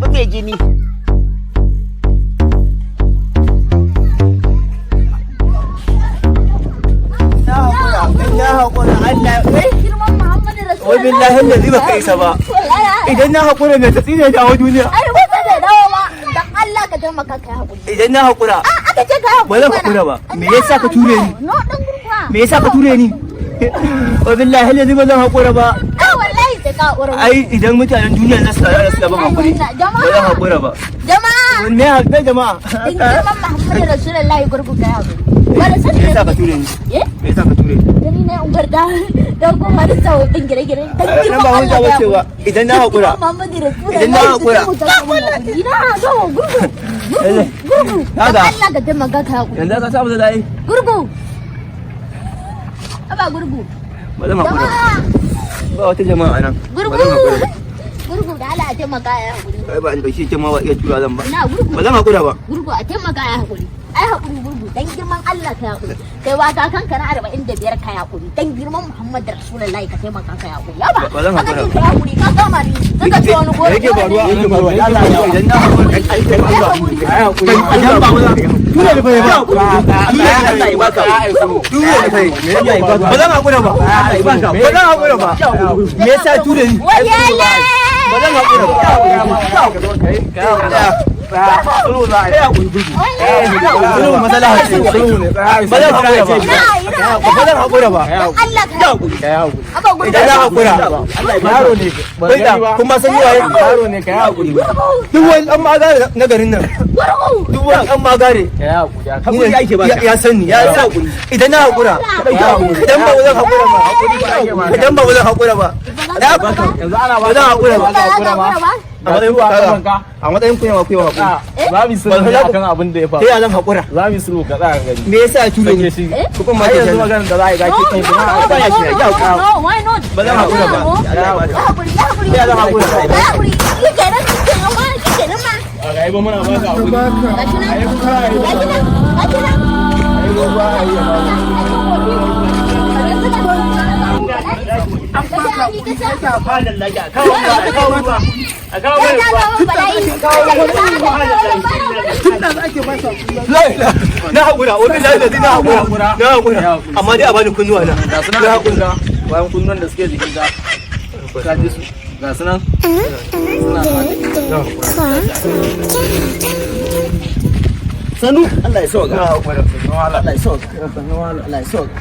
Tafi mai jini. Na haƙura, na haƙura, Allah eh. Girman Muhammadu Rasulullahi. Wai billahi allazi baka isa ba. Wallahi. Idan na haƙura mai tatsi ne dawo duniya. Ai ba zai dawo ba. Dan Allah ka taimaka kai haƙuri. Idan na haƙura, Aka ce ka haƙuri. Ba zan haƙura ba. Me yasa ka ture ni? No, dan gurguwa. Me yasa ka ture ni? Wai billahi allazi ba zan haƙura ba. Ai wallahi sai ka haƙura. Ai idan mutanen duniya za su taru su ban haƙuri. Ba zan haƙura ba. Jama'a. Me me jama'a? In girman Muhammadu Rasulullahi gurgu kai haƙuri. Wanda Me sani yasa ka ture ni? Eh? Me yasa ka ture ni? Gani ne ungar da da goma da sababbin gire-gire. Dan Nan girman ba hujja Allah bace ba. Idan na haƙura. Muhammadu Rasulullahi. Idan na haƙura. Ina zo gurgu. Gurgu. Gurgu. Dan Kaga. Allah ka taimaka kai haƙuri. Yanzu ka samu da dai. Gurgu. Aba gurgu. Ba zan haƙura. Jama'a. Ba wata jama'a nan. Gurgu. Ba zan haƙura ba. Gurgu da Allah a taimaka ya haƙuri. Ai ba in dauki ce ma ba iya tura zan ba. Ina gurgu. Ba zan haƙura ba. Gurgu a taimaka ya haƙuri. Ai haƙuri gurgu dan girman Allah ka haƙuri. Kai wa kakanka na 45 ka haƙuri. Dan girman Muhammad Rasulullahi ka taimaka ka haƙuri. Yaba. Ba zan haƙura Aka ce ka haƙuri ka kama ni. Suka ce wani goro. Yake faruwa? Yake faruwa? Idan na haƙura, ai dan Allah. Ai hakuri. Idan ba ba tura da fa ba. Allah ya baka. Tura da fa. Allah ya baka. Ba zan haƙura ba. Ba zan haƙura ba. Me yasa ture ni? Wayele. Ba zan haƙura ba. Sulhu matsala ce. Ba zan haƙura ba. Ina ina. Ba zan haƙura ba. Dan Allah ka haƙuri. Aba gurgu. Idan na haƙura. Yaro ne. Bai da kuma san yi waye. Yaro ne ka yi hakuri. Duk wani ɗan magare na garin nan. Gurgu. Duk wani ɗan magare. Ka yi hakuri. Hakuri ake baka. Ya san ni. Ya san idan na haƙura. Idan ba zan haƙura ba. Idan ba zan haƙura ba. Yanzu ana Ba zan haƙura ba. Ba za ka haƙura ba? A matsayin ku kaga. A matsayin ku ne ma ku yi haƙuri. Za mu yi sulhu ne akan abin da ya Ta faru. yaya zan haƙura? Za mu yi sulhu ka tsaya ka gani. Me yasa ya ture ni? Sake shi. Ku kuma Ai yanzu ke maganar da za a yi ga No, ke no, no, Ba ya shi, ya no, no, why not? Ba zan haƙura ba. Ya haƙuri, ya haƙuri. Ya zan haƙura. Ya haƙuri. Shi kenan, shi kenan ma, shi kenan ma. A ga ba muna baka hakuri. Gashi nan, gashi nan, gashi nan. Na haƙura, wani lafiya na haƙura. Na haƙura. Amma dai a bani kunnuwa na. Ga su nan a jikinka. Bayan kunnuwan da suke jikinka. Ka ji su. Ga su nan. Suna nan a jikinka. Sanu, Allah ya sauka. Na haƙura. Allah ya sauka. Allah ya sauka.